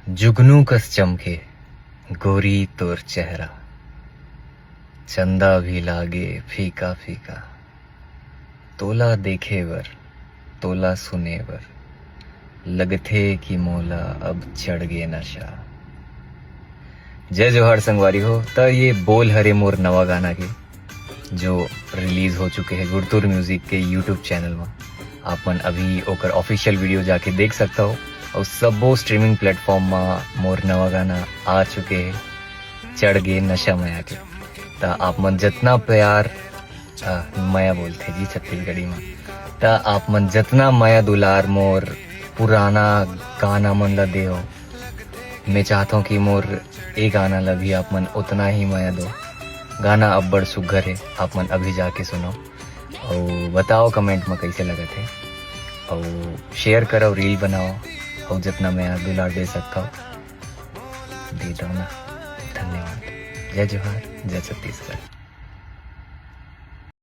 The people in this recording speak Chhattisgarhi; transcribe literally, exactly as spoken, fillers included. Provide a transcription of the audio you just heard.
जुगनू कस चमके गोरी तोर चेहरा, चंदा भी लागे फीका फीका। तोला देखे बर, तोला सुने बर, लगथे कि मोला अब चढ़ गे नशा। जय जोहार संगवारी हो। त ये बोल हरे मोर नवा गाना के, जो रिलीज हो चुके हे गुरतुर म्यूजिक के यूट्यूब चैनल में। आप मन अभी ओकर ऑफिशियल वीडियो जाके देख सकता हो, और सबो स्ट्रीमिंग प्लेटफॉर्म में मोर नवा गाना आ चुके हे, चढ़ गे नशा मया के। त आप मन जितना प्यार, आ, मया बोलथे जी छत्तीसगढ़ी में, त आप मन जितना मया दुलार मोर पुराना गाना मन ला देव, मैं चाहता हूँ कि मोर ए गाना ला भी आप मन उतना ही मया दो। गाना अब्बड़ सुग्घर हे, आप मन अभी जाके सुनो और बताओ कमेंट में कैसे लगत हे, और शेयर करो, रील बनाओ, और जितना मया दुलार दे सकता हो दे दो ना। धन्यवाद। जय जोहार, जय छत्तीसगढ़।